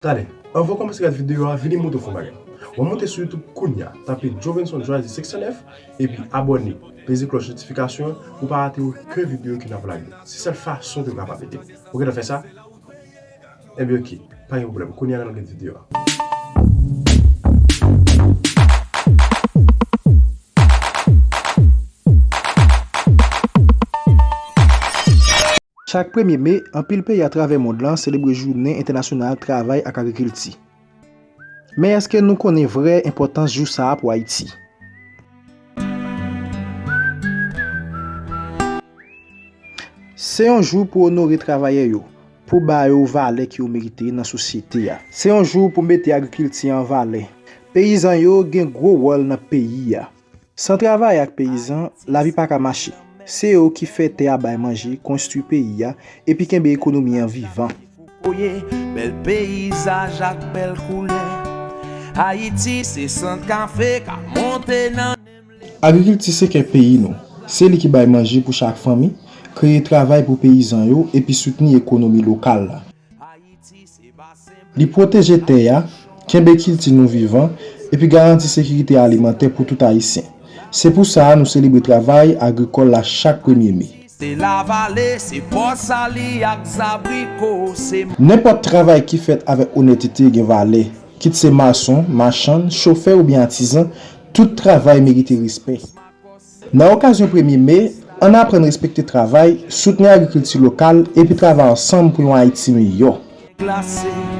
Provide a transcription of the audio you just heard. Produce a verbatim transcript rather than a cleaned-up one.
Tande, anvan w kòmanse gade videyo a, vini m montre w fon bagay. W ap monte sou YouTube kounye a, tape Jovenson Jwazi senk san nèf, epi abòne, peze klòch notifikasyon an pou w pa rate okenn videyo ke n ap lage. Se sèl fason ke w kapab ede m. Ou gentan fè sa? Ebyen, oke, pa gen pwoblèm. Kounye a, n al gade videyo a. Chak premye me, anpil peyi atravè mond lan selebre Jounen Entènasyonal Travay ak Agrikilti. Men èske nou konnen vrè enpòtans jou sa a pou Ayiti? Se yon jou pou onore travayè yo, pou ba yo valè ke yo merite nan sosyete a. Se yon jou pou mete agrikilti an valè. Peyizan yo gen gwo wòl nan peyi a. San travayè ak peyizan, lavi pa ka mache. Se yo ki fè tè a bay manje, konstwi peyi a, epi kenbe ekonomi an vivan. Koye, bèl peyizaj ak bèl koulè. Ayiti se sant kafe k ap monte nan. Agrikilti se kè peyi nou. Se li ki bay manje pou chak fanmi, kreye travay pou peyizan yo, epi soutni ekonomi lokal la. Li pwoteje tè a, kenbe kilti nou vivan, epi garanti sekirite alimantè pou tout Ayisyen. Se pou sa a nou selebre travay agrikòl la chak premye me. Se lavale, se pòsali ak zabriko, se. Nenpòt travay ki fèt avèk onètete gen valè, kit se mason, machann, chofè oubyen atizan, tout travay merite respè. Nan okazyon premye me, ann aprann respekte travay, soutni agrikilti lokal, epi travay ansanm pou yon Ayiti miyò. Glase.